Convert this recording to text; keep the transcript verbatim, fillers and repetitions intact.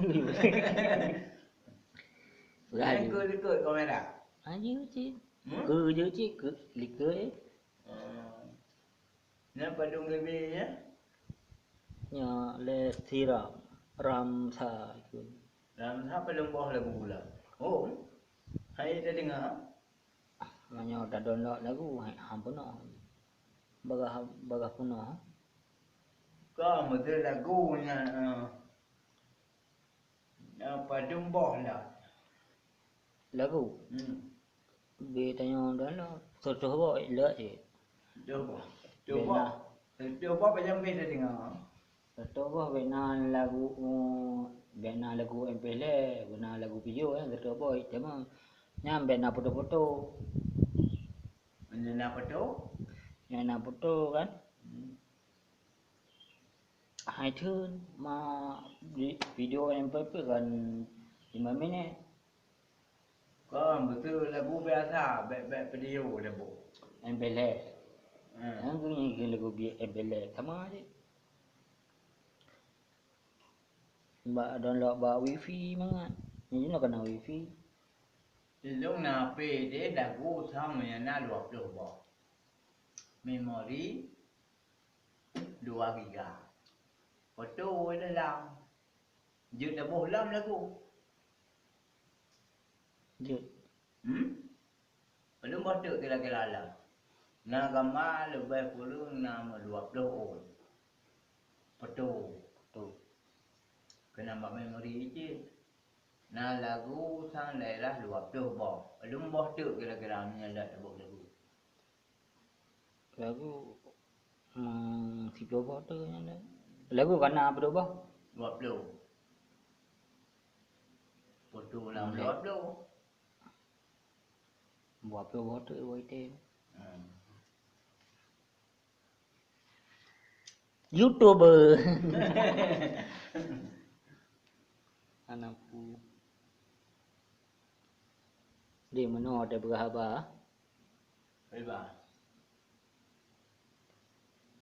Peugah Nyan ju. Likot-likot kamera. Ayu cit. Hmm? Ke je cit, ke, likot, eh. Hmm. Nyan padum leubeh nyan? Nyan lé Sira Ramsa ikut. Ramsa padum boh lagu pula. Oh. Hai tadeungoe. Meunyoe tadownload lagu, hai, han peunoh. Bagaih, bagaih peunoh. Ka meuteue lagu nyan, eh. Nyan padum boh lah. Lagu? Hmm. Bèk tanyoe download. Seutoh boh lé cit. Seutoh boh. Seutoh boh. Bèk na. Seutoh boh pajan bèk tadeungoe. Seutoh boh bèk na lagu, bèk na lagu M P lhèe, bèk na lagu video, eh, seutoh boh, eh, teuma nyan bèk na foto-foto. Bèk na foto? Bèk na foto kan? Hmm. Hai theun ma vi-, video M P lhèe kan lima minit. Kon, beutôi lagu biasa, bèk-bèk video lagu. M P lhèe. Hmm. Nyang keu, nyang keu lagu bi-, M P lhèe sama je. Bak download bak wifi mangat. Nyoe jinoe kana wifi. Lôn na H P deh lagu sang meunyo na dua ploh boh. Memori dua giga. Foto dalam. Jeuet taboh lom lagu. Jeuet. Hmm? Padum boh teuk kira-kira lom. Na gamba leubeh kureueng na meudua ploh ôn. Foto. Foto. Keunan bak memori cit. Na lagu sang daerah dua ploh boh. Padum boh teuk kira-kira meunyo lheueh taboh lagu. Lagu, hmm, siploh boh tu nyan dah. Lagu kana padum boh? Dua ploh. Foto lam dua ploh. Dua ploh boh tu, dua item. Hmm. YouTuber. Anakku. Di meunoe ada berhaba. Berhaba.